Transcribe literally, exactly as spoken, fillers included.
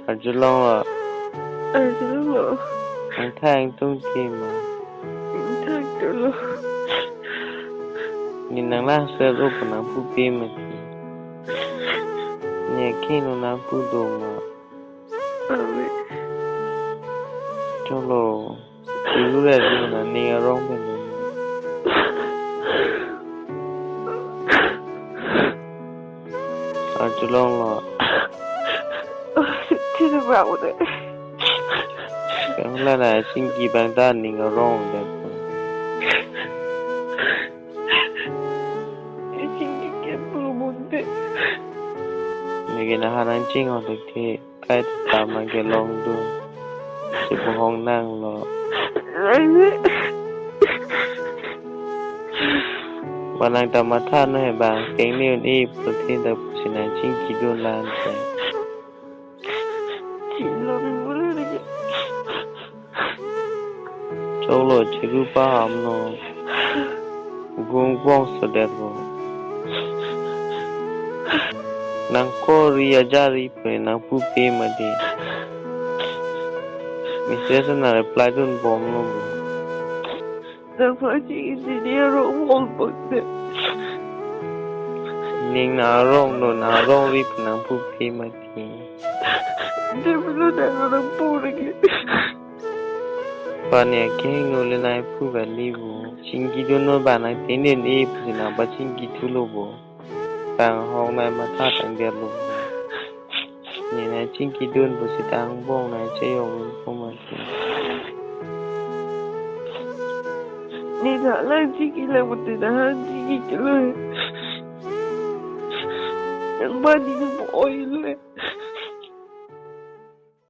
Arjulong lo. Arjulong lo. Nang thang tung ti ma. Nang thang tu lo. Ne nang lang sel up nang pu pe ma ti. Ne kino nang pu do ma. Ave. Cholo. Ilu le di na ning arong pen. Arjulong lo. Chini bang udah. Kang la na chingki bang ta ning arong de. Chingki ke pulu bunte. Neke na hanang ching ho de ke. Kai tama ke long dun. Chibohong nang lo. Manang ta matha no he bang. Keng ni un-e putin ta pusi nang chingki dun lan te. Chilo ni mula lagi. Cholo chiru paham no. Gung bong sodet bo. Nang ko ri aja ri pe nang pu pe ma di. Message na reply dun bom lo bo. Nang pha chi isi ni arong bom bom de. Ning na arong no na arong ri pe nang pu pe ma di. De pilo na arong pu lagi. Pani akeng no le nai pu kali bo. Chingki dun no ba nang tenen e pu si nang ba chingki thu lo bo. Tang hong nai matha tang der lo bo. Ne nai chingki dun bo si tang bong nai cheyong lo bo ma ti. Ne na lang chingki lang bo ti na han chingki kilo. Nang ba ni bo oi le.